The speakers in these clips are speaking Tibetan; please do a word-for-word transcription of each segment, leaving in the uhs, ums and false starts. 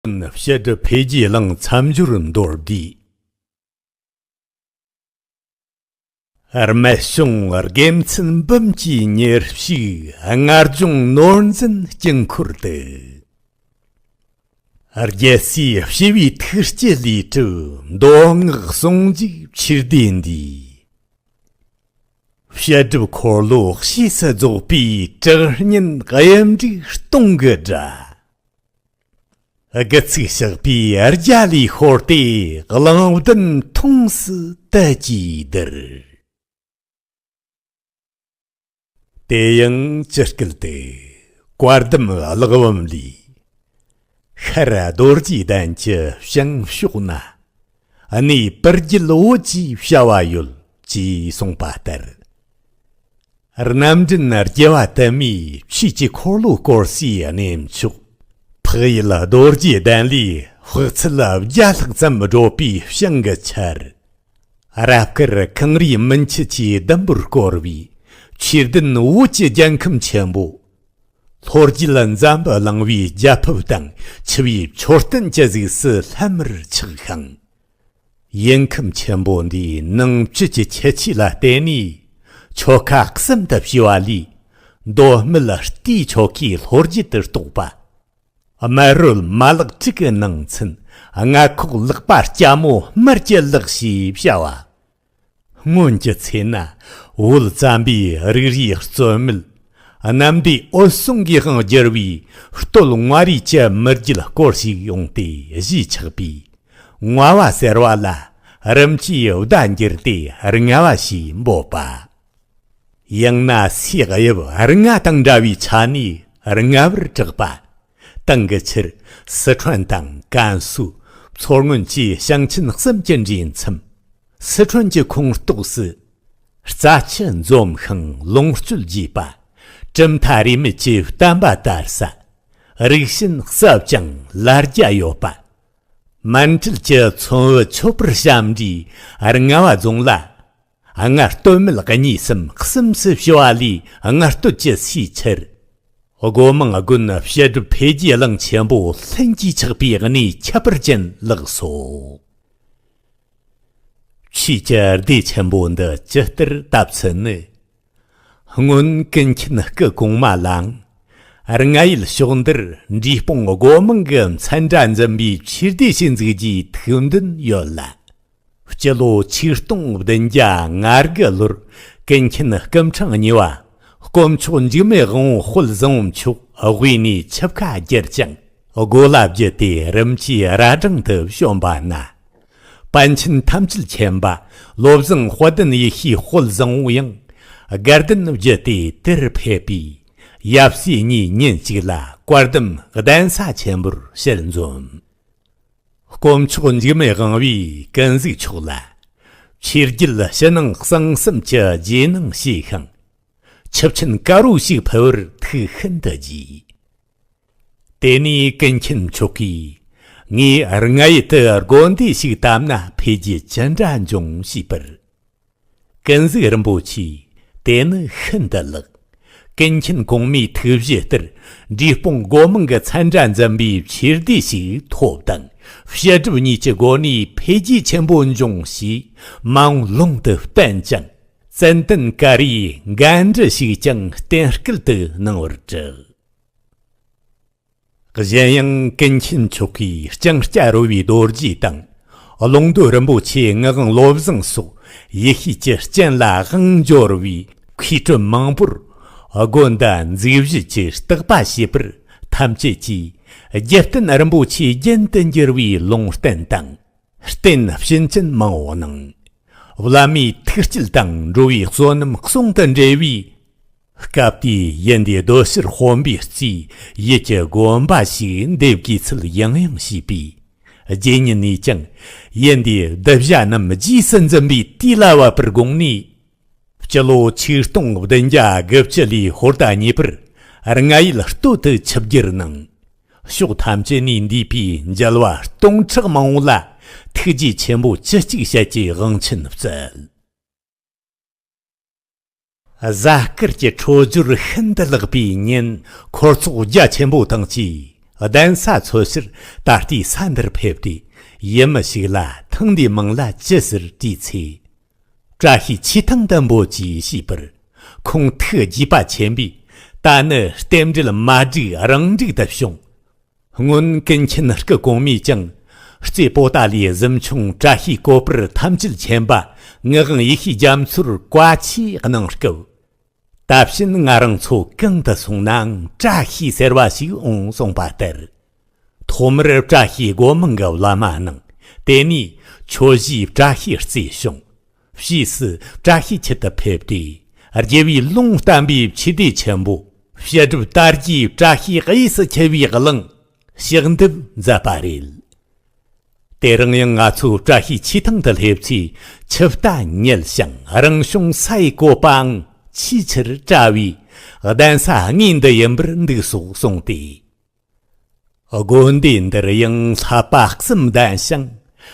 བཤད་སྒྲུབ་འཕེལ་རྒྱས་གླིང་མཚམས་སྦྱོར་མདོར་བསྡུས། རྨད་བྱུང་དགེ་མཚན་འབུམ་གྱི་ཉེར་ཞིག་སྔར་བྱུང་ནོར་འཛིན་དཀྱིལ་འཁོར་དུ། རྒྱལ་སྲས་ཞི་བའི་ཐུགས་བསྐྱེད་ལས་གྲུབ་མདོ་སྔགས་ཟུང་འཇུག་ཆོས་སྡེ་འདིའི། བཤད་སྒྲུབ་འཁོར་ལོ་ཕྱིས་སུ་རྫོགས་པའི་དྲག་སྙན་དབྱིབས་འབྲུ་སྟོང་གི་སྒྲ། དགུ་ཚིགས་ཞགས་པའི་རྒྱ་ལས་ཤོར་ཏེ་གླིང་བདུན་མཐོངས་སུ་དལ་གྱིས་བསྡུར། དེ་ཡང་ཇི་སྐད་དུ། བཀའ་གདམས་གླེགས་བམ་ལས། ཤར་རྡོ་རྗེ་གདན་གྱི་བྱང་ཕྱོགས་ན། གནས་པུར་རྒྱལ་བོད་ཀྱི་བྱ་བ་ཡོད། ཅེས་གསུངས་པ་ལྟར། རྣམ་འདྲེན་རྒྱལ་བ་དུ་མས་ཆོས་ཀྱི་འཁོར་ལོ་བསྐོར་སའི་གནས་མཆོག། འཕགས་ཡུལ་རྡོ་རྗེ་གདན་ལས་དཔག་ཚད་བརྒྱ་ལྷག་ཙམ་བགྲོད་པའི་བྱང་གི་ཆར། རབ་དཀར་གངས་རིའི་མུན་ཆུ་གྱིས་ཟླུམ་པོར་བསྐོར་བའི་ཆོས་ལྡན་བོད་ཀྱི་རྒྱལ་ཁམས་ཆེན་པོ། ལྷོ་རྒྱུད་འཛམ་བུ་གླིང་པའི་རྒྱ་ཕིབས་དང་འཆི་བའི་མཆོད་རྟེན་གྱི་གཟུགས་སུ་ལྷམ་མེར་ཆགས་ཤིང་། ཡུལ་ཁམས་ཆེན་པོ་འདིའི་ནང་བཅུད་ཀྱི་ཁྱད་ཆོས་ལ་བརྟེན་ནས་ཆོ་ག་གསུམ་དུ་ཕྱེ་བ་ལས། མདོ་སྨད་ལྟའི་ཆོ་གའི་ལྷོ་རྒྱུད་དུ་གཏོགས་པ། དམར་རོལ་མ་ལག་དྲུག་གི་ནང་ཚན་རྔ་ཁོག་ལག་པ་སྐྱ་མོ་དམར་གྱི་ལག་ཞེས་བྱ་བ། སྔོན་གྱི་ཚེ་ན་བོད་བཙན་པོའི་རིགས་རུས་གཙོ་མེད། གནམ་བདེ་འོད་སྲུང་གིས་དབང་བསྒྱུར་བའི་སྟོད་མངའ་རིས་ཀྱི་མི་རྒྱུད་སྐོར་ཞིག་ཡོང་སྟེ་གཞིས་ཆགས་པའི་མངའ་བ་ཟེར་བ་ལ་རིམ་གྱིས་བརྡ་འགྱུར་ཏེ་རྔ་བ་ཞེས་འབོད་པ། ཡང་ན་སའི་དབྱིབས་རྔ་དང་འདྲ་བའི་ཆ་ནས་རྔ་བར་གྲགས་པ། དེང་གི་ཆར་སི་ཁྲོན་དང་ཀན་སུའུ། མཚོ་སྔོན་བཅས་ཞིང་ཆེན་གསུམ་གྱི་འདྲེས་མཚམས། སི་ཁྲོན་གྱི་ཁོངས་གཏོགས་སུ། རྩྭ་ཆུ་འཛོམས་ཤིང་ལོངས་སྤྱོད་རྒྱས་པ། གྲུབ་མཐའ་རིས་མེད་ཀྱི་བསྟན་པ་དར་ས། རིགས་ཞེན་ཟབ་ཅིང་ལ་རྒྱ་ཡོད་པ། མན་ཁྲིད་ཀྱི་མཚོན་བུ་མཆོད་པར་བཤམས་པའི་རྔ་བ་རྫོང་ལ། རྔ་སྟོད་སྨད་གཉིས་སམ་གསུམ་སུ་ཕྱེ་བ་ལས་རྔ་སྟོད་ཀྱི་སའི་ཆར། སྒོ་མང་དགོན་བཤད་སྒྲུབ་འཕེལ་རྒྱས་གླིང་ཆེན་པོ་ལྷུན་གྱིས་ཆགས་པའི་གནས་ཁྱད་པར་ཅན་ལགས་སོ། ཆོས་ཀྱི་སྡེ་ཆེན་པོ་འདི་ཇི་ལྟར་བཏབ་ཚུལ་ནི། སྔོན་ཀུན་མཁྱེན་སྐུ་གོང་མ་ལའང་། རྔ་ཡུལ་ཕྱོགས་འདིར་འབྲས་སྤུངས་སྒོ་མང་གི་མཚན་རྟགས་འཛིན་པའི་ཆོས་སྡེ་ཞིག་འཛུགས་རྒྱུའི་ཐུགས་འདུན་ཡོད་ལ། སྤྱི་ལོ་ཆིག་སྟོང་བདུན་བརྒྱ་ང་དགུ་ལོར་ཀུན་མཁྱེན་སྐུ་ཕྲེང་གཉིས་པ་དཀོན་མཆོག་འཇིགས་མེད་དབང་པོ་དཔལ་བཟང་པོ་མཆོག་དབུས་ནས་ཆིབས་ཁ་བསྒྱུར་ཅིང་སྒོ་ལ་བརྒྱུད་དེ་རིམ་གྱིས་རྭ་སྒྲེང་དུ་བྱོན་པ་ན། པཎ་ཆེན་ཐམས་ཅད་མཁྱེན་པ་བློ་བཟང་དཔལ་ལྡན་ཡེ་ཤེས་དཔལ་བཟང་པོ་ཡང་དགའ་ལྡན་བརྒྱུད་དེ་དེར་ཕེབས་པས། ཡབ་སྲས་གཉིས་ཉིན་གཅིག་ལ་བཀའ་གདམས་གདན་ས་ཆེན་པོར་ཞལ་འཛོམས། དཀོན་མཆོག་འཇིགས་མེད་དབང་པོས་ཀུན་གཟིགས་མཆོག་ལ། ཆོས་རྒྱལ་ཕྱི་ནང་གསང་གསུམ་གྱི་རྗེས་གནང་བྱས་ཤིང་། ཆིབས་ཆེན་དཀར་པོ་ཞིག་ཕུལ་བར་ཐུགས་ཤིན་ཏུ་དགྱེས། དེ་ནས་ཀུན་མཁྱེན་མཆོག་གིས། ངས་རྔ་ཡུལ་དུ་དགོན་སྡེ་ཞིག་བཏབ་ན་འཕེལ་རྒྱས་ཅི་འདྲ་འབྱུང་ཞེས་པར། ཀུན་གཟིགས་རིན་པོ་ཆེས་དེ་ནི་ཤིན་ཏུ་ལེགས། ཀུན་མཁྱེན་གོང་མའི་ཐུགས་བཞེད་ལྟར་འབྲས་སྤུངས་སྒོ་མང་གི་མཚན་རྟགས་འཛིན་པའི་ཆོས་སྡེ་ཞིག་ཐོབ་དང་། བཤད་སྒྲུབ་གཉིས་ཀྱི་སྒོ་ནས་འཕེལ་རྒྱས་ཆེན་པོ་འབྱུང་ཞེས་མ་འོངས་ལུང་དུ་བསྟན་ཅིང་། ཙན་དན་དཀར་པོའི་འགན་འཁྲི་ཞིག་ཀྱང་གཏན་འཁེལ་དུ་གནང་བར་བསྒྲགས། གཞན་ཡང་ཀུན་མཁྱེན་མཆོག་གིས་ལྕང་སྐྱ་རོལ་བའི་རྡོ་རྗེ་དང་། ཀློང་རྡོལ་རིན་པོ་ཆེའི་ངག་དབང་བློ་བཟང་སོགས་ཡེ་ཤེས་ཀྱི་སྤྱན་ལ་དབང་འབྱོར་བའི་མཁས་གྲུབ་མང་པོར་དགོན་བདག་འཛུགས་གཞི་གྱི་བརྟག་པ་བྱས་པར་ཐམས་ཅད་ཀྱིས་རྒྱབ་རྟེན་རིན་པོ་ཆེའི་རྒྱན་དུ་འགྱུར་བའི་ལུང་བསྟན་དང་། རྟེན་བྱིན་ཅན་མང་པོ་གནང་། བླ་མའི་ཐུགས་བསྐྱེད་དང་འགྲོ་བའི་བསོད་ནམས་ཟུང་དུ་འབྲེལ་བའི། སྐབས་དེའི་ཡུལ་འདིའི་རྡོ་ཕྱུར་དཔོན་པོའི་རྩིས་ཡུལ་གྱི་དགོན་པ་ཞིག་འདེབས་དགོས་ཚུལ་ཡང་ཡང་བྱས་པས། རྗེ་ཉིད་ནས་ཀྱང་ཡུལ་འདིའི་གདུལ་བྱ་རྣམས་རྗེས་སུ་འཛིན་པའི་དུས་ལ་བབ་པར་དགོངས་ནས། སྤྱི་ལོ་ཆིག་སྟོང་བདུན་བརྒྱ་དགུ་བཅུ་ལོའི་ཧོར་ཟླ་གཉིས་པར་རྔ་ཡུལ་སྟོད་དུ་ཆིབས་བསྒྱུར་གནང་། ཕྱོགས་ཐམས་ཅད་ནས་འདས་པའི་མཇལ་བ་སྟོང་ཕྲག་མང་པོ་ལ་ཐུགས་རྗེ་ཆེན་པོ་བཅུ་གཅིག་ཞལ་གྱི་དབང་ཆེན་སྩལ། གཟའ་སྐར་གྱི་འཕྲོད་སྦྱོར་ཤིན་ཏུ་ལེགས་པའི་ཉིན། འཁོར་ཚོགས་རྒྱ་ཆེན་པོ་དང་བཅས་ གདན་ས་འཚོལ་ཕྱིར་ད་ལྟའི་ས་འདིར་ཕེབས་ཏེ། ཡུལ་མི་ཞིག་ལ་ཐེངས་འདིའི་མིང་ལ་ཅི་ཟེར་དྲིས་ཚེ། བཀྲ་ཤིས་ཆོས་ཐང་དུ་འབོད་ཅེས་ཞུས་པར། ཁོང་ཐུགས་དགྱེས་པ་ཆེན་པོས། ད་ནི་རྟེན་འབྲེལ་མ་བསྒྲིགས་རང་འགྲིག་ཏུ་བྱུང་། སྔོན་ཀུན་མཁྱེན་སྐུ་གོང་མས་ཀྱང་རྩེ་པོ་ཏཱ་ལའི་གཟིམ་ཆུང་བཀྲ་ཤིས་ཀོ་པར་ཐམས་ཅད་མཁྱེན་པ་ངག་དབང་ཡེ་ཤེས་རྒྱ་མཚོར་བཀའ་ཆོས་གནང་སྐབས། ད་ཕྱིན་ང་རང་ཚོ་གང་དུ་སོང་ནའང་བཀྲ་ཤིས་ཟེར་བ་ཞིག་འོང་གསུངས་པ་ལྟར། ཐོག་མར་བཀྲ་ཤིས་སྒོ་མང་གི་བླ་མ་གནང་། དེ་ནས་ཆོས་གཞིས་བཀྲ་ཤིས་རྩེ་བྱུང་། ཕྱིས་སུ་བཀྲ་ཤིས་ཆུ་དུ་ཕེབས་ཏེ། རྒྱལ་བའི་ལུང་བསྟན་པའི་ཆོས་སྡེ་ཆེན་པོ། བཤད་སྒྲུབ་དར་རྒྱས་བཀྲ་ཤིས་དབྱིངས་སུ་འཁྱིལ་བའི་གླིང་། ཞག་འདིབ་མཛད་པ་རེད། དེ་རིང་ཡང་ང་ཚོ་བཀྲ་ཤིས་ཆོས་ཐང་དུ་སླེབས་ཚེ། ཆུ་རྟ་ཉལ་ཞིང་རང་བྱུང་ས་ཡི་བཀོད་པའང་ཆེས་ཆེར་བཀྲ་བའི་གདན་ས་དངོས་འདི་ཡིན་པར་འདུག་སོགས་གསུངས་ཏེ། དགོན་སྡེ་འདིར་ཡང་བསླབ་པ་གསུམ་ལྡན་ཞིང་།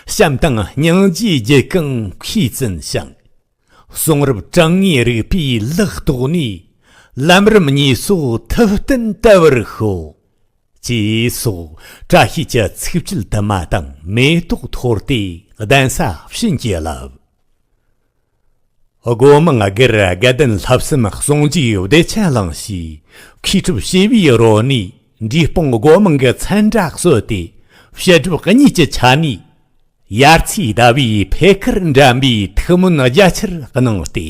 བྱམས་དང་སྙིང་རྗེའི་རྒྱུད་ཀྱང་མཁས་བཙུན་ཞིང་། གསུང་རབ་དྲང་ངེས་རིགས་པའི་ལག་རྟོགས་ནས། ལམ་རིམ་གཉིས་སོགས་ཐུབ་བསྟན་དལ་བར་ཤོག་ཅེས་སོགས་བཀྲ་ཤིས་ཀྱི་ཚིགས་བཅད་དུ་མ་དང་མེ་ཏོག་འཐོར་ཏེ་གདན་ས་བྱིན་གྱིས་བརླབས། སྒོ་མང་སྒེར་དགའ་ལྡན་བསླབ་གསུམ་གསུང་བགྱིས་བདེ་ཆེན་གླིང་ཞེས། མཁས་གྲུབ་བྱེ་བའི་རོ་ནས་འབྲས་སྤུངས་སྒོ་མང་གི་མཚན་འདྲ་གསོལ་ཏེ། བཤད་སྒྲུབ་གཉིས་ཀྱི་ཆ་ནས་ཡར་ཚེས་ཟླ་བའི་ཕེབས་ཁར་འགྲན་པའི་ཐུགས་སྨོན་རྒྱ་ཆེར་གནང་སྟེ།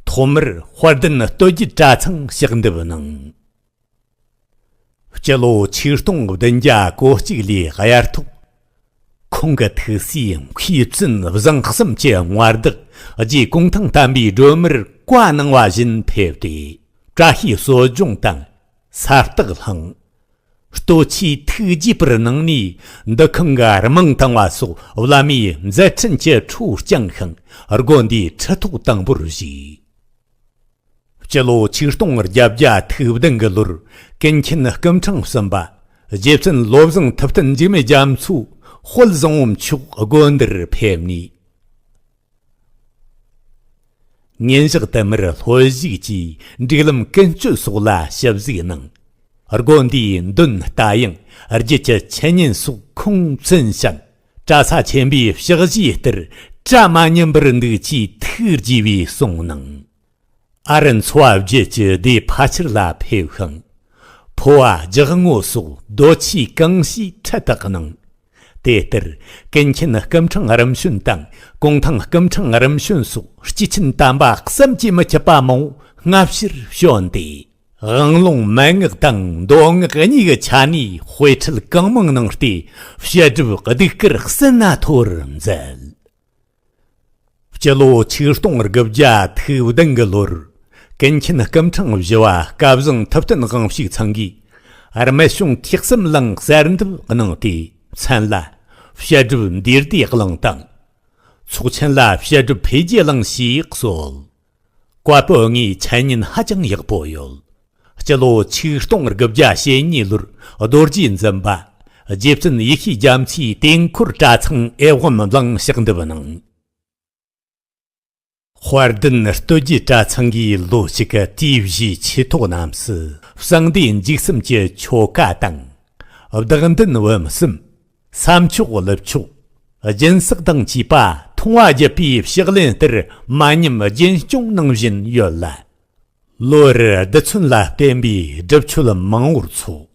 ཐོག་མར་དཔལ་ལྡན་སྟོད་རྒྱུད་གྲྭ་ཚང་ཞག་འདེབས་གནང་། སྤྱི་ལོ་ཆིག་སྟོང་བདུན་བརྒྱ་གོ་གཅིག་ལོའི་དབྱར་ཐོག་ཁོང་གི་ཐུགས་སྲས་མཁས་བཙུན་བཟང་གསུམ་གྱི་མངའ་བདག་རྗེ་གུང་ཐང་བསྟན་པའི་སྒྲོན་མར་བཀའ་གནང་བ་བཞིན་ཕེབས་ཏེ། བཀྲ་ཤིས་གསོ་སྦྱོང་དང་ས་རྟགས་བླངས། ལྟོ་ཆས་ཐུགས་དགྱེས་པར་གནང་ནས། འདུ་ཁང་གི་རྨང་བཏིང་བ་སོགས་བླ་མའི་མཛད་འཕྲིན་གྱི་ཁྲོ་བསྐྱངས་ཤིང་། དགོན་འདིའི་ཁྲི་ཐོག་དང་པོར་བཞེས། སྤྱི་ལོ་ཆིག་སྟོང་བརྒྱད་བརྒྱ་ཐིག་བདུན་གྱི་ལོར་ཀུན་མཁྱེན་སྐུ་ཕྲེང་གསུམ་པ་རྗེ་བཙུན་བློ་བཟང་ཐུབ་བསྟན་འཇིགས་མེད་རྒྱ་མཚོ་དཔལ་བཟང་པོ་མཆོག་དགོན་འདིར་ཕེབས་ནས། ཉིན་ཞག་དུ་མར་ལྷོད་བཞུགས་ཀྱིས་སྒྲིག་ལམ་ཀུན་སྤྱོད་སོགས་ལ་ཞིབ་གཟིགས་གནང་། དགོན་འདིའི་མདུན་རྟ་དབྱངས་རྒྱུད་ཀྱི་འཆད་ཉན་སོགས་ཁུངས་བཙུན་ཞིང་། གྲྭ་ས་ཆེན་པོའི་ཕྱག་བཞེས་ལྟར་གྲྭ་མ་ཉམས་པར་འདུག་ཅེས་ཐུགས་དགྱེས་པའི་གསུང་གནང་། ཨ་རི་འཚོ་བ་བརྒྱད་ཀྱི་སྡེ་ཕལ་ཆེར་ལ་ཕེབས་ཤིང་། འཕོ་བ་རྒྱག་ངོ་སོགས་རྡོ་ཆས་གང་ཤེས་འཕྲལ་དུ་གནང་། དེ་ལྟར་ཀུན་མཁྱེན་སྐུ་ཕྲེང་རིམ་བྱོན་དང་གུང་ཐང་སྐུ་ཕྲེང་རིམ་བྱོན་སོགས་སྐྱེས་ཆེན་དམ་པ་བསམ་གྱིས་མི་ཁྱབ་པ་མང་པོ་སྔ་ཕྱིར་བྱོན་ཏེ། དབང་ལུང་མན་ངག་དང་མདོ་སྔགས་གཉིས་ཀྱི་ཆ་ནས་དཔེ་ཁྲིད་གང་མང་གནང་སྟེ། བཤད་སྒྲུབ་གདུགས་དཀར་ཟིལ་གནོན་མཐོ་རུ་མཛད། སྤྱི་ལོ་ཆིག་སྟོང་དགུ་བརྒྱ་ཐིག་བདུན་གྱི་ལོར། ཀུན་མཁྱེན་སྐུ་ཕྲེང་བཞི་པ་སྐལ་བཟང་ཐུབ་བསྟན་དབང་ཕྱུག་ཚང་གིས། རྨད་བྱུང་ཐོས་བསམ་གླིང་གསར་འདེབས་གནང་སྟེ། མཚན་ལ། བཤད་སྒྲུབ་འདུས་སྡེ་གླིང་དང་། ཚོགས་ཆེན་ལ་བཤད་སྒྲུབ་འཕེལ་རྒྱས་གླིང་ཞེས་གསོལ། བཀའ་པོད་ལྔའི་འཆད་ཉན་ཧ་ཅང་ཡག་པོ་ཡོད། སྤྱི་ལོ་ཆིག་སྟོང་དགུ་བརྒྱ་ཞེ་གཉིས་ལོར་རྡོ་རྗེ་འཛིན་པ་རྗེ་བཙུན་ཡེ་ཤེས་རྒྱ་མཚོའི་དུས་འཁོར་གྲྭ་ཚང་ཨེ་ཝཾ་གླིང་ཞག་འདེབས་གནང་། དཔལ་ལྡན་སྟོད་རྒྱུད་གྲྭ་ཚང་གིས་ལོ་གཅིག་གི་དུས་བཞིའི་ཆོས་ཐོག་རྣམས་སུ་གསང་བདེ་འཇིགས་གསུམ་གྱི་ཆོ་ག་དང་། བདག་མདུན་བུམ་གསུམ། ས་མཆོག་ཀླུ་མཆོག། སྦྱིན་སྲེག་དང་བཅས་པ་མཐོང་བ་བརྒྱུད་པའི་ཕྱག་ལེན་ལྟར་མ་ཉམས་རྒྱུན་སྐྱོང་གནང་བཞིན་ཡོད་ལ། ལོ་རེར་རྡུལ་ཚོན་ལ་བརྟེན་པའི་སྒྲུབ་མཆོད་མང་བོར་ཚོགས།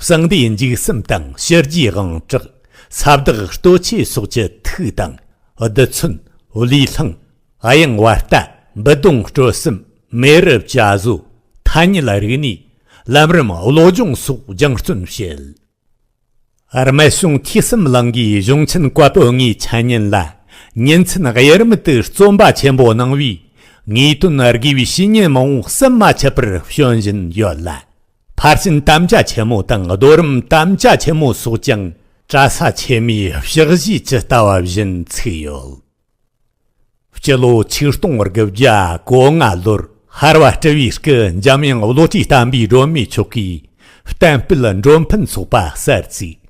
གསང་བདེ་འཇིགས་གསུམ་དང་ཕྱི་རྒྱུའི་དབང་དྲག། ས་བདག་ལྟོ་ཆས་སོགས་ཀྱི་ཐུགས་དང་། རྡུལ་ཚོན། བློས་བསླངས། དབྱངས་བར་ལྟ། འབུད་རྡུང་དཀྲོལ་གསུམ། མེ་རི་བྱ་བཟོ། ཐ་སྙད་རིག་གནས། ལམ་རིམ་བློ་སྦྱོང་སོགས་སྦྱང་བརྩོན་བྱེད། རྨད་བྱུང་ཐོས་བསམ་གླིང་གིས་གཞུང་ཆེན་བཀའ་པོད་ལྔའི་འཆད་ཉན་ལ་ཉིན་མཚན་དབྱེར་མེད་དུ་རྩོམ་པ་ཆེན་པོ་གནང་བས། ངེས་དོན་དགེ་བའི་བཤེས་གཉེན་མང་པོ་བསམ་མ་ཆད་པར་བྱོན་བཞིན་ཡོད་ལ། ཕར་ཕྱིན་དམ་བཅའ་ཆེན་མོ་དང་རྡོ་རིང་དམ་བཅའ་ཆེན་མོ་སོགས་ཀྱང་གྲྭ་ས་ཆེན་མོའི་ཕྱག་བཞེས་ཇི་ལྟ་བ་བཞིན་ཚུགས་ཡོད། སྤྱི་ལོ་ཆིག་སྟོང་དགུ་བརྒྱ་གོ་ལྔ་ལོར་ཧར་པ་སྤྲུལ་བའི་སྐུ་འཇམ་དབྱངས་བློ་གྲོས་བསྟན་པའི་སྒྲོན་མེ་མཆོག་གིས་གཏན་སྤེལ་མགྲོན་ཕན་ཚོགས་པ་གསར་བཙུགས།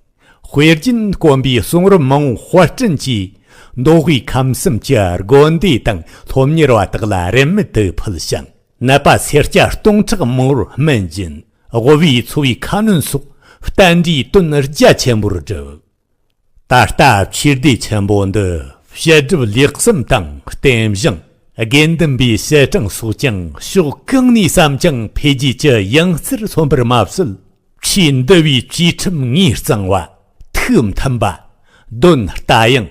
དཔེ་རྒྱན་དཀོན་པའི་གསུང་རབ་མང་པོ་དཔར་སྐྲུན་གྱིས། མདོ་དབུས་ཁམས་གསུམ་གྱི་དགོན་སྡེ་དང་སློབ་གཉེར་བ་དག་ལ་རིན་མེད་དུ་ཕུལ་ཞིང་། ནད་པ་སེར་སྐྱ་སྟོང་ཕྲག་མང་པོར་སྨན་སྦྱིན། དབུལ་བའི་འཚོ་བའི་ཁ་སྣོན་སོགས་ བསྟན་འགྲོའི་དོན་རྒྱ་ཆེན་པོར་བསྒྲུབས། ད་ལྟ་ཆོས་སྡེ་ཆེན་པོ་འདི་བཤད་སྒྲུབ་ལེགས་གསུམ་དང་རྟེན་བཞེངས། དགེ་འདུན་པའི་བཤད་གྲངས་སོགས་ཀྱང་ཕྱོགས་གང་ནས་བསམ་ཀྱང་འཕེལ་རྒྱས་ཀྱི་ཡང་རྩེར་སོན་པར་མ་ཟད། ཆོས་འདུལ་བའི་བཅས་ཁྲིམས་ངོས་གཙང་བ། ཐུགས་མཐུན་པ། དོན་ལྟ་ཡང་།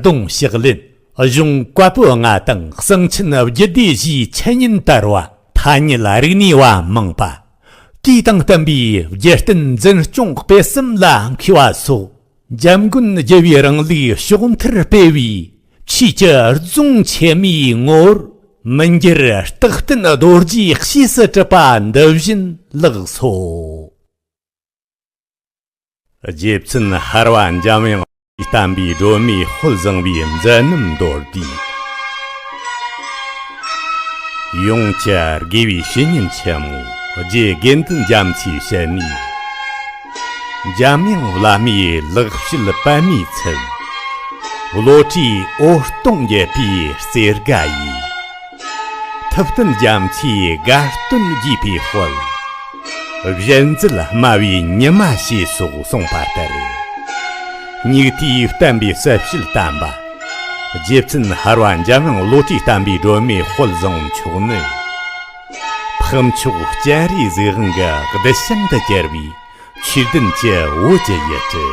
གདུང་ཕྱག་ལེན། གཞུང་བཀའ་པོད་ལྔ་དང་གསང་ཆེན་རྒྱུད་སྡེ་བཞིའི་འཆད་ཉན་དར་བ། ཐ་སྙད་རིག་གནས་བ་མང་པ། དུས་དང་བསྟུན་པའི་རྒྱལ་བསྟན་འཛིན་སྐྱོང་སྤེལ་གསུམ་ལ་མཁས་པ་སོགས། འཇམ་མགོན་རྒྱལ་བའི་རིང་ལུགས་ཕྱོགས་མཐར་སྤེལ་བའི་ཆོས་ཀྱི་རྫོང་ཆེན་མོའི་ངོ་བོར་མི་འགྱུར་རྟག་བརྟན་རྡོ་རྗེའི་གཤིས་སུ་གྲུབ་པ་འདི་བཞིན་ལགས་སོ། རྗེ་བཙུན་ཧར་བ་འཇམ་དབྱངས་བསྟན་པའི་སྒྲོན་མེ་དཔལ་བཟང་བའི་མཛད་རྣམ་མདོར་བསྡུས། ཡོངས་ཀྱི་དགེ་བའི་བཤེས་གཉེན་ཆེན་མོ་རྗེ་དགེ་འདུན་རྒྱ་མཚོའི་ཞལ་ནས། འཇམ་དབྱངས་བླ་མའི་ལེགས་བཤད་པད་མའི་ཚལ། བློ་གྲོས་འོད་སྟོང་འགྱེད་པའི་རྩེ་དགའ་ཡིས། ཐུབ་བསྟན་རྒྱ་མཚོའི་དགའ་སྟོན་རྒྱས་པའི་དཔལ། གཞན་མཛད་སྨྲ་བའི་ཉི་མ་ཞེས་སོགས་གསུངས་པ་ལྟར། སྙིགས་དུས་བསྟན་པའི་གསལ་བྱེད་དམ་པ། རྗེ་བཙུན་ཧར་བ་འཇམ་དབྱངས་བློ་གྲོས་བསྟན་པའི་སྒྲོན་མེ་དཔལ་བཟང་མཆོག་ནི། འཕགས་མཆོག་སྤྱན་རས་གཟིགས་དབང་གི་གདུལ་ཞིང་དུ་གྱུར་པའི་ཆོས་ལྡན་གྱི་བོད་ཀྱི་ཡུལ་གྲུ།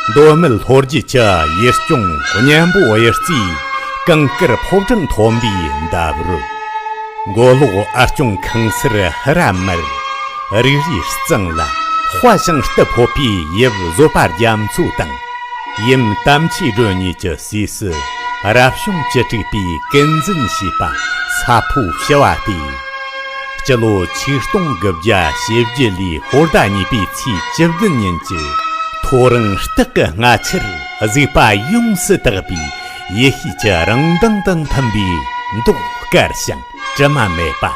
མདོ་སྨད་ལྷོ་རྒྱུད་ཀྱི་ཡུལ་ལྗོངས་གཉན་པོ་གཡུ་རྩེའི་གངས་དཀར་ཕོ་བྲང་མཐོན་པོའི་འདབས་རོལ། མགོ་ལོག་ཨ་སྐྱོང་ཁང་གསར་ཧི་ར་མར། རིག་རུས་གཙང་ལ་དཔའ་ཞིང་རྟུལ་ཕོད་པའི་ཡུལ་བཟོད་པ་རྒྱ་མཚོ་དང་། ཡུམ་དམ་ཆོས་སྒྲོན་གཉིས་ཀྱི་སྲས་སུ་རབ་བྱུང་བཅུ་དྲུག་པའི་ཀུན་འཛིན་བྱས་པ་ས་ཕོ་ཞི་བ་སྟེ། སྤྱི་ལོ་ཆིག་སྟོང་དགུ་བརྒྱ་བཞི་བཅུ་ལོའི་ཧོར་ཟླ་གཉིས་པའི་ཚེས་བཅུ་བདུན་ཉིན་གྱི་ཐོ་རངས་སྟག་གི་སྔ་ཕྱིར་གཟིགས་པ་ཡོངས་སུ་དག་པའི་ཡེ་ཤེས་ཀྱི་རང་མདངས་དང་མཐུན་པའི་མདོག་དཀར་ཞིང་དྲི་མ་མེད་པ།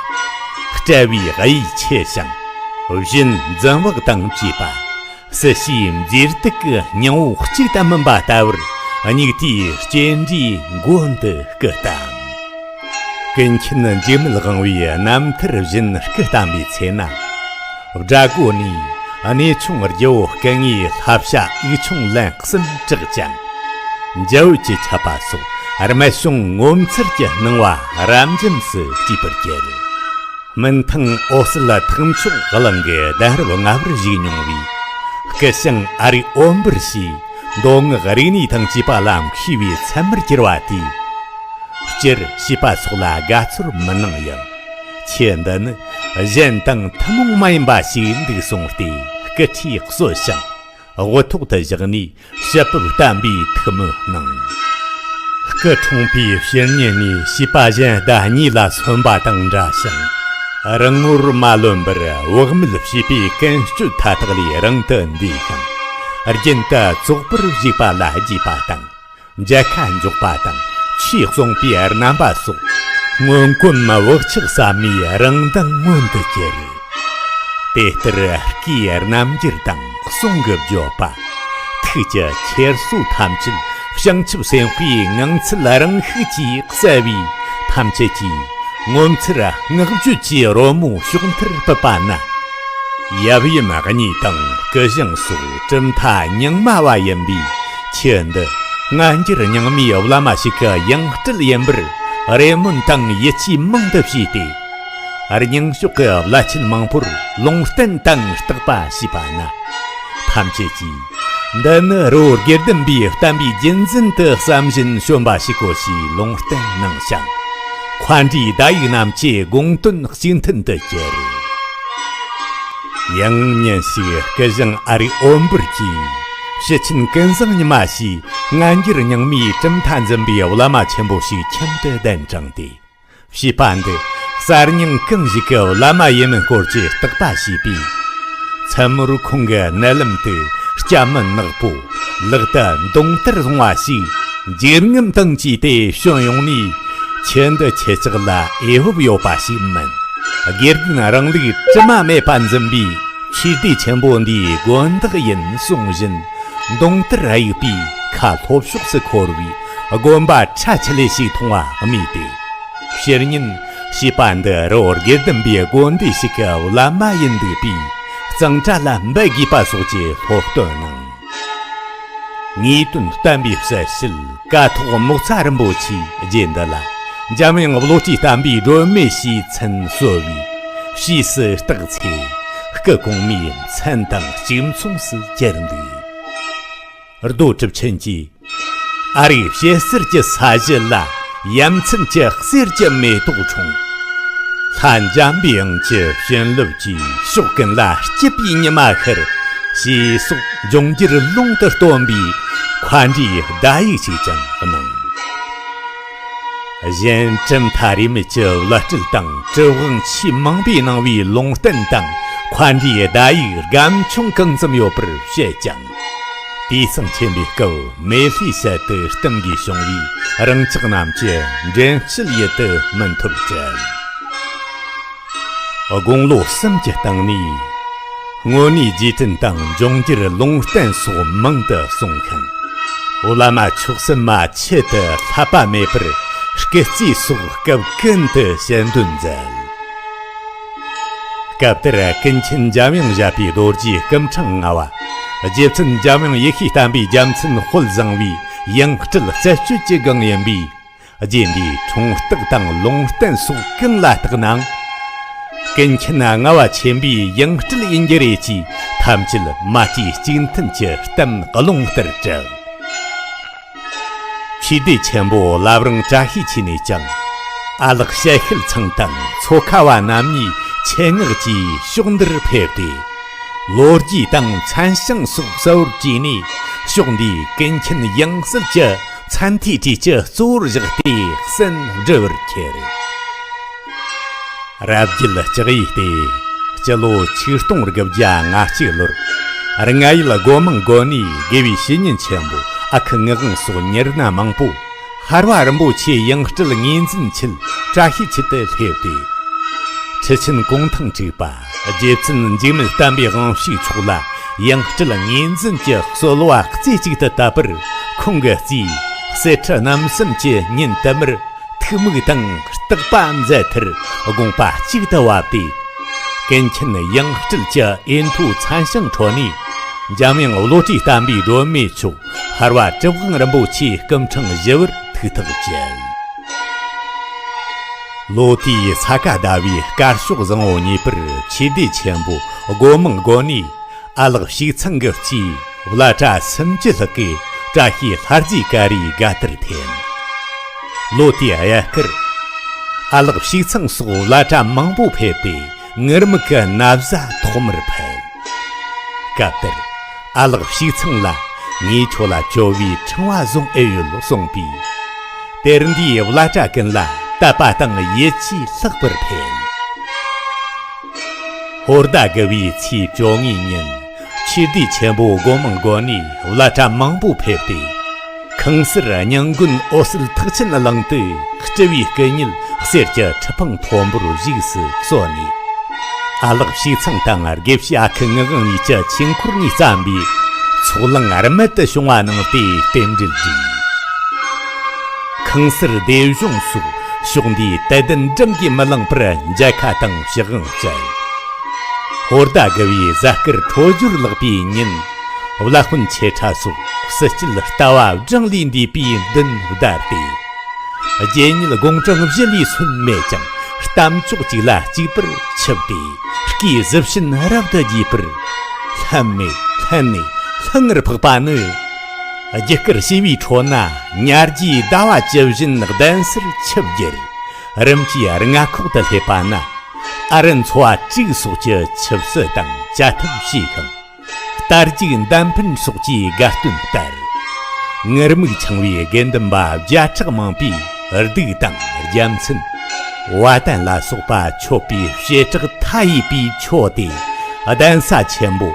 དཔྲལ་བའི་གཡས་ཆེ་ཞིང་། བཞིན་འཛིན་བག་དང་བཅས་པ། སྲིད་ཞིའི་མཛེས་སྡུག་གི་སྙིང་བོ་གཅིག་ཏུ་སྨིན་པ་ལྟ་བུར་སྙིགས་དུས་སྐྱེ་འགྲོའི་མགོན་དུ་སྐུ་བལྟམས། ཀུན་མཁྱེན་འཇིགས་མེད་དབང་བའི་རྣམ་ཐར་བཞིན་སྐུ་བལྟམས་པའི་ཚེ་ན། སྦྲ་སྒོ་ནས་གནས་ཆུང་རྒྱལ་པོ་སྐུ་དངོས་ལྷ་བྱ་དབུས་ཆུང་ལན་གསུམ་གྲགས་ཀྱང་། འཇའ་འོད་ཀྱི་ཆབ་པ་སོགས་རྨད་བྱུང་ངོ་མཚར་གྱི་སྣང་བ་རབ་འབྱམས་སུ་སྐྱེས་པར་གྱུར། སྨིན་ཐང་འོད་གསལ་ཐེག་མཆོག་གླིང་གི་གདན་རབས་ལྔ་པར་བཞུགས་མྱོང་བའི་སྐུ་ཞང་ཨ་རིག་འོད་འབར་ཞེས་མདོ་སྔགས་རིག་གནས་དང་བཅས་པ་ལ་མཁས་པའི་ཚད་མར་གྱུར་པ་དེས། སྤྱིར་བྱིས་པ་སོགས་ལ་དགའ་ཚོར་མི་གནང་ཡང་། ཁྱེད་འདི་ནི་གཞན་དང་ཐུན་མོང་མ་ཡིན་པ་ཞིག་འདུག་གསུངས་ཏེ་སྐུ་ཁྲིས་གསོལ་ཞིང་། དབུ་ཐོག་ཏུ་བཞག་ནས་ཞབས་པད་བརྟན་པའི་ཐུགས་སྨོན་གནང་། སྐུ་འཁྲུངས་པའི་ཕྱི་ཉིན་ནས་བྱིས་པ་གཞན་ཟླ་གཉིས་ལ་སོན་པ་དང་འདྲ་ཞིང་། རང་ངོར་མ་ལོན་པར་བག་མེད་བྱིས་པའི་ཀུན་སྤྱོད་མཐའ་དག་ལས་རིང་དུ་འདས་ཤིང་། རྒྱུན་དུ་བཙོག་པར་བཞུགས་པ་ལ་རྒྱས་པ་དང་། མཇལ་ཁ་འཇོག་པ་དང་ཆོས་གསུང་པའི་རྣམ་པ་སོགས་སྔོན་གོམས་བག་ཆགས་ཟབ་མོའི་རང་མདངས་མངོན་དུ་གྱུར། དེ་ལྟར་སྐུའི་རྣམ་འགྱུར་དང་གསུང་གི་བརྗོད་པ། ཐུགས་ཀྱི་འཁྱེར་སོ་ཐམས་ཅད་བྱང་ཆུབ་སེམས་དཔའི་ངང་ཚུལ་རང་ཤུགས་ཀྱིས་གསལ་བས། ཐམས་ཅད་ཀྱིས་ངོ་མཚར་བསྔགས་བརྗོད་ཀྱི་རོལ་མོ་ཕྱོགས་མཐར་བུད་པ་ན། ཡབ་ཡུམ་གཉིས་དང་སྐུ་ཞང་སོགས་གྲུབ་མཐའ་རྙིང་མ་བ་ཡིན་པས། ཁྱེད་འདི་སྔ་འགྱུར་རྙིང་མའི་བླ་མ་ཞིག་གི་ཡང་སྤྲུལ་ཡིན་པར་རེ་སྨོན་དང་ཡིད་ཆེས་མང་དུ་བྱས་ཏེ། རྙིང་ཕྱོགས་ཀྱི་བླ་ཆེན་མང་པོར་ལུང་བསྟན་དང་བརྟག་པ་བྱས་པ་ན། ཐམས་ཅད་ཀྱིས་འདི་ནི་རི་བོ་དགེ་ལྡན་པའི་བསྟན་པའི་རྒྱུན་འཛིན་དུ་བསམ་བཞིན་བྱོན་པ་ཞིག་གོ་ཞེས་ལུང་བསྟན་གནང་ཞིང་། མཁའ་འགྲོའི་ཟླ་ཡིག་རྣམས་ཀྱི་དགོངས་དོན་གཅིག་མཐུན་དུ་གྱུར། ཡང་ཉིན་ཞིག་སྐུ་ཞང་ཨ་རིག་འོད་འབར་གྱིས་ཕྱི་ཆེན་ཀུན་བཟང་ཉི་མ་ཞེས་སྔ་འགྱུར་རྙིང་མའི་གྲུབ་མཐའ་འཛིན་པའི་བླ་མ་ཆེན་པོ་ཞིག་ཁྱིམ་དུ་གདན་དྲངས་ཏེ། བྱིས་པ་འདི་གསར་རྙིང་གང་ཞིག་གི་བླ་མ་ཡིན་མིན་སྐོར་གྱི་བརྟག་པ་བྱས་པས། མཚན་མོར་ཁོང་གི་མནལ་ལམ་དུ་སྐྱ་མིན་ནག་པོ་ལག་ཏུ་མདུང་དར་བཟུང་བ་ཞིག་འཇིགས་རྔམ་དང་བཅས་ཏེ་བྱོན་ཡོང་ནས། ཁྱེད་འདི་ཁྱེད་ཅག་ལ་འོས་བབ་ཡོད་པ་ཞིག་མིན། དགེ་ལྡན་རིང་ལུགས་དྲི་མ་མེད་པ་འཛིན་པའི་ཆོས་སྡེ་ཆེན་པོ་འདིའི་དགོན་བདག་ཡིན་གསུང་བཞིན། མདུང་དར་གཡུགས་པས་ཁ་ལྷོ་ཕྱོགས་སུ་འཁོར་བའི་དགོན་པ་ཁྲ་ཆིལ་ལེ་ཞིག་མཐོང་བ་རྨིས་ཏེ། ཕྱི་ཉིན་བྱིས་པ་འདི་རི་བོ་དགེ་ལྡན་པའི་དགོན་སྡེ་ཞིག་གི་བླ་མ་ཡིན་འདུག་པས། གཙང་སྦྲ་ལ་འབད་དགོས་པ་སོགས་ཀྱི་སློབ་སྟོན་གནང་། ངེས་དོན་བསྟན་པའི་གསལ་བྱེད་ཀཿཐོག་མོ་རྩ་རིན་པོ་ཆེའི་རྗེས་འདི་ལ། འཇམ་དབྱངས་བློ་གྲོས་བསྟན་པའི་སྒྲོན་མེ་ཞེས་མཚན་གསོལ་བའི་ཕྱིས་སུ་བཏགས་ཚེ། སྐུ་གོང་མའི་མཚན་དང་གཅིག་མཚུངས་སུ་གྱུར་འདུག་རྡོ་གྲུབ་ཆེན་གྱིས། ཨ་རིག་ཞེ་སེར་གྱི་ས་གཞི་ལ། ཡ་མཚན་གྱི་གསེར་གྱི་མེ་ཏོག་འཁྲུངས། ལྷ་འཇམ་པའི་དབྱངས་ཀྱི་བྱིན་རླབས་ཀྱིས། ཕྱོགས་ཀུན་ལ་སྐྱིད་པའི་ཉི་མ་ཤར། ཞེས་སོགས་འབྱུང་འགྱུར་ལུང་དུ་སྟོན་པའི་མཁའ་འགྲོའི་བརྡ་ཡིག་ཅིག་ཀྱང་གནང་། གཞན་གྲུབ་མཐའ་རིས་མེད་ཀྱི་བླ་སྤྲུལ་དང་གྲུབ་དབང་ཆེས་མང་པོས་གནང་བའི་ལུང་བསྟན་དང་མཁའ་འགྲོའི་བརྡ་ཡིག་སྒམ་ཆུང་གང་ཙམ་ཡོད་པར་བཤད་ཀྱང་། དུས་བཟང་ཆེན་པོའི་སྐབས་མེ་ལྷའི་ཞལ་དུ་གཏུམ་དགོས་བྱུང་བས། རང་ཅག་རྣམས་ཀྱི་འདྲེན་བྱེད་ཡུལ་དུ་མི་འཐོར་བྲལ། དགུང་ལོ་གསུམ་གྱི་སྟེང་ནས་དངོས་གནས་རྗེས་དྲན་དང་འབྱུང་འགྱུར་ལུང་བསྟན་སོགས་མང་དུ་གསུངས་ཤིང་། བླ་མ་མཆོག་གསུམ་མ་ཆེད་དུ་བསླབ་པ་མེད་པར་སྐུལ་རྩིས་སོགས་སྐབས་ཀུན་ཏུ་ཞལ་འདོན་མཛད། སྐབས་དེར་ཀུན་མཁྱེན་འཇམ་དབྱངས་བཞད་པའི་རྡོ་རྗེའི་སྐུ་ཕྲེང་ལྔ་བ། རྗེ་བཙུན་འཇམ་དབྱངས་ཡེ་ཤེས་བསྟན་པའི་རྒྱལ་མཚན་དཔལ་བཟང་བའི་ཡང་སྤྲུལ་རྩད་གཅོད་ཀྱི་སྒང་ཡིན་པས། རྗེ་འདིའི་འཁྲུངས་རྟགས་དང་ལུང་བསྟན་སོགས་ཀུན་ལ་བརྟགས་ནའང་། ཀུན་མཁྱེན་ལྔ་བ་ཆེན་པོའི་ཡང་སྤྲུལ་ཡིན་རྒྱུ་རེད་ཅེས་ཐམས་ཅད་མ་བྲོས་གཅིག་མཐུན་གྱི་གཏམ་རླུང་ལྟར་གྲགས། ཆོས་སྡེ་ཆེན་པོ་བླ་བྲང་བཀྲ་ཤིས་འཁྱིལ་ནས་ཀྱང་། ཨ་ལགས་བཤད་ཤེལ་ཚང་དང་མཚོ་ཁ་བ་རྣམ་གཉིས་ཆེད་མངགས་ཀྱིས་ཕྱོགས་འདིར་ཕེབས་ཏེ། ལོ་རྒྱུས་དང་མཚན་བྱང་སོགས་གསལ་བོར་བྲིས་ནས་ཕྱོགས་འདིའི་ཀུན་མཁྱེན་ཡང་སྲིད་ཀྱི་མཚན་ཐོའི་གྲས་ཀྱི་གཙོ་བོར་བཞག་སྟེ་གསན་འབྲི་བར་ཁྱེར། རབ་རྒྱལ་ལྕགས་ཡོས་ཏེ་སྤྱི་ལོ་ཆིག་སྟོང་དགུ་བརྒྱ་ང་གཅིག་ལོར་རྔ་ཡུལ་སྒོ་མང་དགོན་ནས་དགེ་བའི་བཤེས་གཉེན་ཆེན་པོ་ཨ་ཁུ་ངག་དབང་སོགས་ཉེར་ལྔ་མང་པོ་ཧར་བ་རིན་པོ་ཆེའི་ཡང་སྤྲུལ་ངོས་འཛིན་ཆེད་བཀྲ་ཤིས་འཁྱིལ་དུ་སླེབས་ཏེ། ཁྲི་ཆེན་གུང་ཐང་དྲུག་པ་རྗེ་བཙུན་འཇིགས་མེད་བསྟན་པའི་དབང་ཕྱུག་མཆོག་ལ་ཡང་སྤྲུལ་ངོས་འཛིན་གྱི་གསོལ་བ་རྩེ་གཅིག་ཏུ་བཏབ་པར། ཁོང་གི་རྩིས་གསེར་ཁྲི་རྣམ་གསུམ་གྱི་ཉིན་དུ་མར་ཐུགས་དམིགས་དང་བརྟག་པ་མཛད་མཐར་དགོངས་པ་གཅིག་ཏུ་བབས་ཏེ། ཀུན་མཁྱེན་ཡང་སྤྲུལ་གྱི་ཨེ་མཐོའི་མཚན་བྱང་ཁྲོད་ནས་འཇམ་དབྱངས་བློ་གྲོས་བསྟན་པའི་སྒྲོན་མེ་མཆོག་ཧར་བ་གྲུབ་དབང་རིན་པོ་ཆེའི་སྐུ་ཕྲེང་བཞི་བར་ཐུགས་ཐག་བཅད། ལོ་དེའི་ས་ག་ཟླ་བའི་སྐར་ཤོག་བཟང་བོ་གཉིས་པར་ཆོས་སྡེ་ཆེན་པོ་སྒོ་མང་དགོན་ནས་ཨ་ལགས་ཕྱུག་ཚང་གི་རྩིས་བླ་གྲྭ་སུམ་ཅུ་ལྷག་གིས་བཀྲ་ཤིས་ལྷ་རྫས་ཀ་རའི་དགའ་ལྟར་འཐེན། ལོ་དེའི་དབྱར་ཁར་ཨ་ལགས་ཕྱུག་ཚང་སོགས་བླ་གྲྭ་མང་པོ་ཕེབས་ཏེ་ངུར་སྨྲིག་གི་ན་བཟའ་ཐོག་མར་ཕུལ། སྐབས་དེར་ཨ་ལགས་ཕྱུག་ཚང་ལ་ངས་ཁྱོད་ལ་བཅོལ་བའི་ཕྲེང་བ་བཟུང་ཨེ་ཡོད་གསུངས་པས། དེར་འདུས་བླ་གྲྭ་ཀུན་ལ་དད་པ་དང་ཡིད་ཆེས་ལྷག་པར་འཕེལ། ཧོར་ཟླ་དགུ་བའི་ཚེས་བཅོ་ལྔའི་ཉིན་ཆོས་སྡེ་ཆེན་པོ་སྒོ་མང་དགོན་ནས་བླ་གྲྭ་མང་པོ་ཕེབས་ཏེ། ཁང་གསར་སྙིང་དགོན་འོད་གསལ་ཐེག་ཆེན་གླིང་དུ་སྤྲུལ་བའི་སྐུ་ཉིད་གསེར་གྱི་ཁྲི་འཕང་མཐོན་པོར་བཞུགས་སུ་གསོལ་ནས། ཨ་ལགས་ཕྱུག་ཚང་དང་དགེ་བཤེས་ཨ་ཁུ་ངག་དབང་གཉིས་ཀྱི་ཆོས་འཁོར་ནས་བརྩམས་པའི་ཚོགས་ལངས་རྨད་དུ་བྱུང་བ་གནང་སྟེ་རྟེན་འབྲེལ་བསྒྲིགས། ཁང་གསར་སྡེ་གཞུང་སོགས་ཕྱོགས་འདིའི་དད་ལྡན་འབྲམ་གྱིས་མི་ལང་པར་མཇལ་ཁ་དང་ཞུ་དབང་བསྩལ། ཧོར་ཟླ་དགུ་བའི་གཟའ་སྐར་འཕྲོད་སྦྱོར་ལེགས་པའི་ཉིན། བླ་དཔོན་ཆེ་ཕྲ་སོགས་སྲིད་སྤྱིལ་ལྟ་བ་བགྲང་ལས་འདས་པའི་མདུན་བདར་ཏེ། རྗེ་ཉིད་དགུང་གྲངས་བཞི་ལས་སོན་མེད་ཀྱང་། གཏམ་ཕྱོགས་གཅིག་ལ་གཅིག་པར་ཆིབས་ཏེ། སྐུའི་གཟི་བྱིན་རབ་ཏུ་རྒྱས་པར། ལྷམ་མེ་ལྷན་ནེ་ལྷང་ངེར་འཕགས་པ་ནི། རྒྱུ་སྐར་བྱེ་བའི་ཁྲོད་ན་ཉ་རྒྱུའི་ཟླ་བ་བཅུ་བཞིན་གདན་སར་ཆིབས་བསྒྱུར། རིམ་གྱིས་རྔ་ཁོག་ཏུ་སླེབས་པ་ན། ཨ་རི་འཚོ་བ་དྲུག་སོགས་ཀྱི་ཆིབས་སྲིད་དང་བཅའ་ཐབས་བྱས་ཤིང་། རྟ་རྒྱུག་འདམ་འཕེན་སོགས་ཀྱི་དགའ་སྟོན་ལྟར། ངུར་སྨྲིག་འཆང་བའི་དགེ་འདུན་པ་བརྒྱ་ཕྲག་མང་པོས་གདུགས་དང་རྒྱལ་མཚན། བ་དན་ལ་སོགས་པ་མཆོད་པའི་བྱེ་བྲག་མཐའ་ཡས་པའི་མཆོད་དེ། གདན་ས་ཆེན་པོ་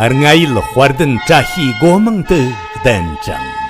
རྔ་ཡུལ་དཔལ་ལྡན་བཀྲ་ཤིས་སྒོ་མང་དུ་གདན་དྲངས།